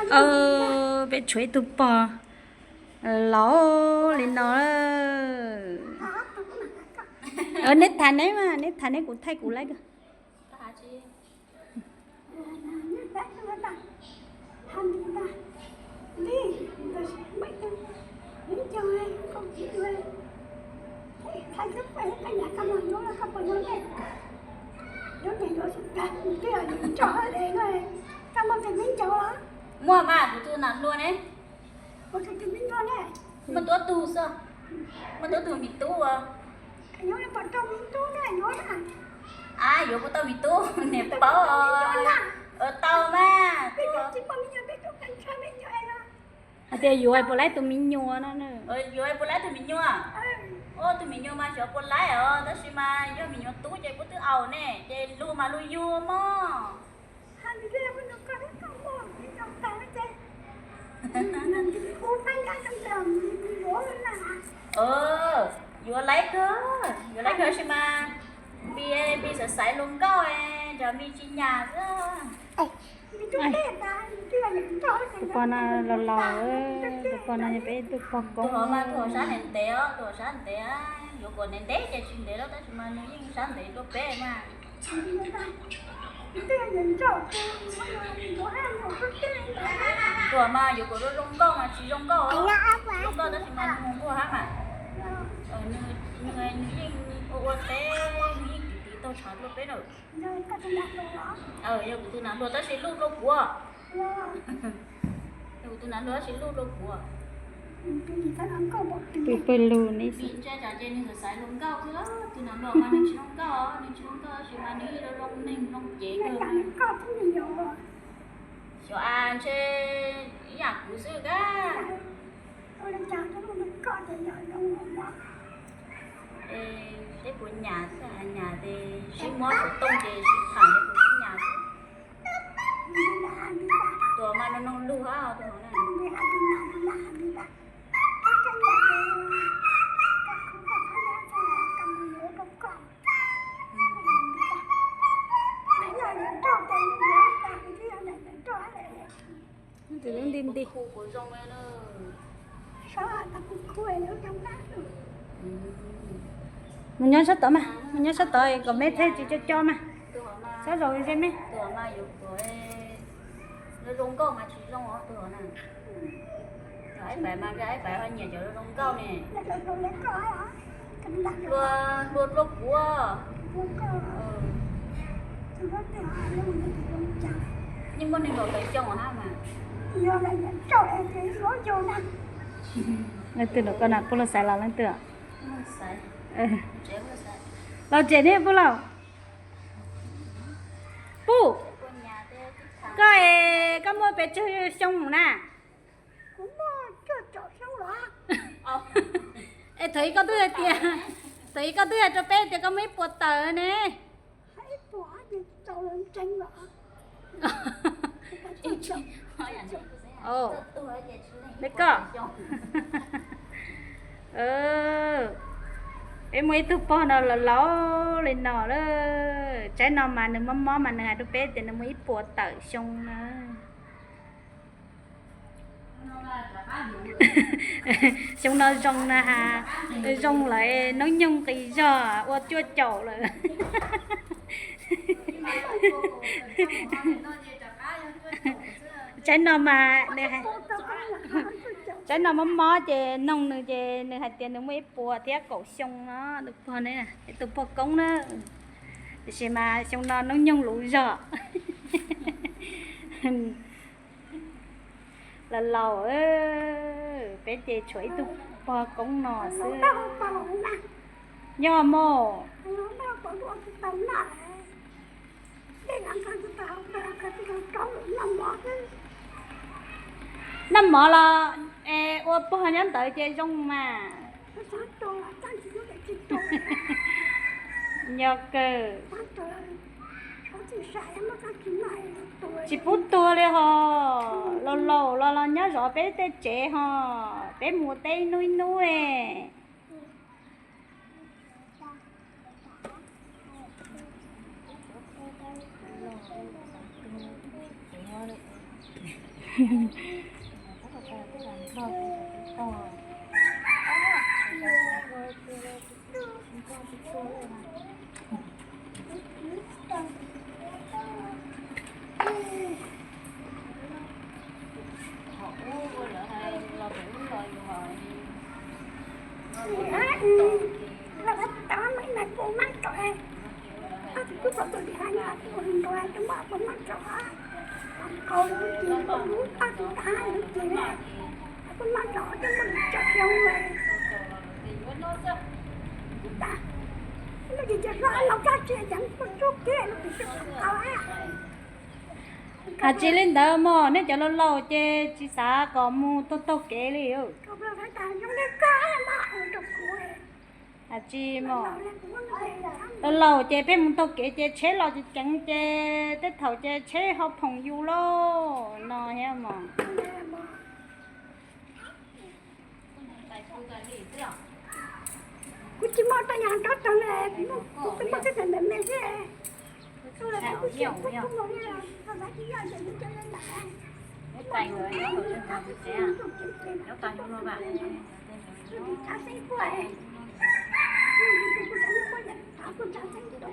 Peb tshuav ib tug pog laus li no. Neb tham neb mas, neb tham neb, kuv thaij kuv laib kawg. Muaj mas, kuv tus nam hluas ne. Muaj tuab tug xwb, muaj tuab tug me tub. Yuav puas tau me tub niam paub? Tau mas. Hais tias yuav puas laib tus me nyuam no. Yuav puas laib tus me nyuam? Tus me nyuam mas xyov puas laib os, tab sis mas yog me nyuam tub ces kuj twb aus ne, ces luag mas luag yuag mog. Yuav laib kawg, yuav laib kawg sis mas Npis, Npis xav xaiv hluas nkauj, nrog Npis tsis nyam xwb. Tus pog no los laus, tus pog no yog peb ib tug pog koob. Tus hov mas tus hov sab ntev ntev os, tus hov sab ntev, yuav kom ntev ntev ces tsis ntev lawm, tab sis mas nws yeej sab ntev dua peb mas. Tus hov mas yuav kom zoo zoo nkauj mas tsis zoo nkauj, zoo nkauj tab sis mas nws nquag hab mas. Nws, nws yeej ua ua teb, nws yeej tiv tiv taug tshav dua peb na. Yog kuv tus nam hluas tab sis luj dua kuv. Yog kuv tus nam hluas tab sis luj dua kuv. Pw pawg lug ne. Vim ntshe tsam ces nws xav xaiv hluas nkauj xwb, tus nam hluas mas nws tsis zoo nkauj, nws tsis zoo nkauj tab sis mas nws yeej zoo zoo neeg zoo cev kawg. Xyov a ntshe ib yam kuv xwb kab. Tej puas nyam, nyam ces sib muab xov tooj ces sib tham ces kuv sib nyam. Tus mas no noog lug hab tus hov na. Tus lub nti nti. Mus nyob sab tod mas, mus nyob sab tod kom meb thaij tsis co co mas. Sab zaum ze meb. Hlua dlua kuv. Yeej muaj neeg nkaum tawm xyoo hab mas. Leej twg los koj na, puj lauj xaiv los leej twg? Los tsev ne puj lauj. Puj, koj es koj muaj pes tsawg xyoo na? Es thaum ub koj twb hais tias, thaum ub koj twb hais rau peb tias koj muaj ib puas tawm ne. Peb koj, peb muaj ib tug pog no los laus li no lawm. Tsaib no mas nws mob mob mas nws hais rau peb tias nws muaj ib puas tawm xyoo na. Xyoo no zoo na has, zoo lawm, noob nyoog qis zog ua cuaj caum lawm. Tsaib no mas, tsaib no mob mob ces noog nws ces nws hais tias nws muaj ib puas thiab kaum xyoo no, tus pog ne, tus pog koob na. Tiam sis mas xyoo no noob nyoog luv zog. Los laus, peb ces tshuav ib tug pog koob no xwb. Nyob mog. Noj mov los ua pog nyob ntawd ces zoo mas. Nyob kawg. Tsis pub tuag li ho. Laus laus los los nyob zov peb tej tsev ho. Peb mus teb ib hnub ib hnub. Has tsis li ntawd mog, nej cov laus laus ces tsis xav kom mus taug taug kev li. Has tsis mog, laus laus ces pheej mus taug kev ces tsheb los ceev ceev ces tej thaum ces tsheb ho phoom yus lauj no thiab mog. Kuv tsis muaj tau yam nrov tag li, kuv muaj tej me me xwb.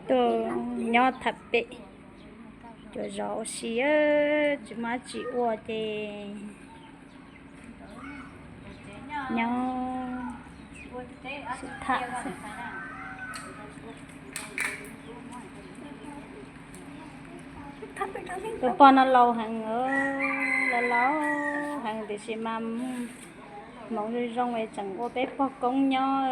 Tuaj nyob tham pem, cov zov ua si, tsis muaj dab tsi ua ces nyob sib tham xwb. Tus pog no laus heev, laus laus heev tiam sis mas hmoov zoo zoo es tseem ua peb pog koob nyob.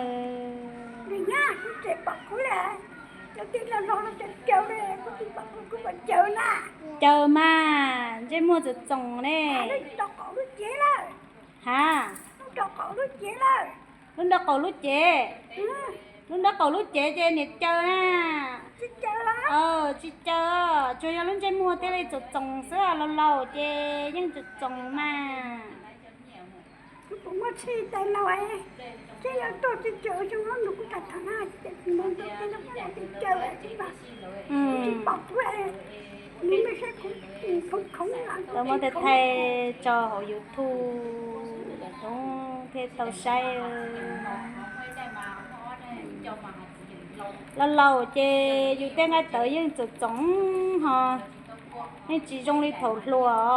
Caws mas, ntsej muag txoom txoom ne. Ha, lub nraub qaum lub cev, lub nraub qaum lub cev ces niam caws na. Tsis caws, tsuas yog lub ntsej muag thiaj li txoom txoom xwb, laus laus ces yeej txoom txoom mas. Lawv muab tej thaij tso hauv YouTube lawm thiaj tau saib. Laus laus ces yus tej nqaij tawv yeej txoom txoom ho, yeej tsis zoo li thaum hluas os.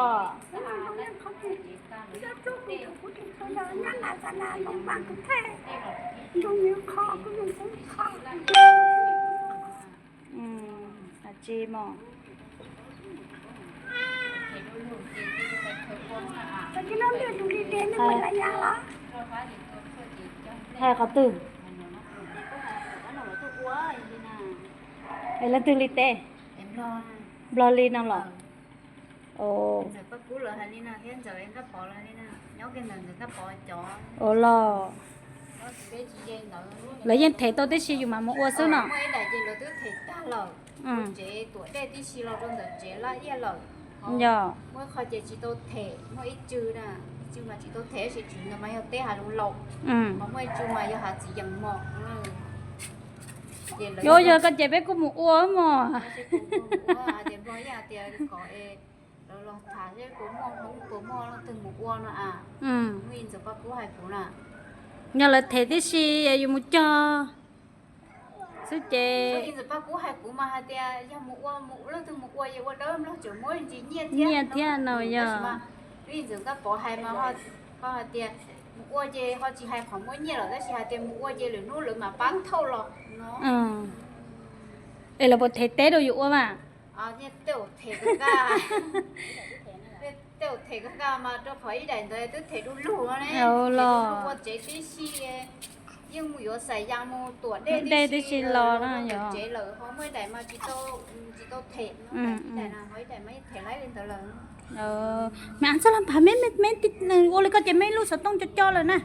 Tsis mog. Hais qhov twg? Es leej twg li teb? Nplog li no los? Ua los, lawv yeej them tau tib si yus mam mus ua xwb no. Yog. Yuav yog koj ces peb kuj mus ua mog. Yog lawv them tib si yus mus cog xwb ces nyiaj thiab no yog. Es lawv puas them teb rau yus ua mas? Los, yeej mus yuav xais yas mus tuam dej tib si los no yog. Mas txog los pab me me ua li koj ces me lub xov tooj co co lawm na.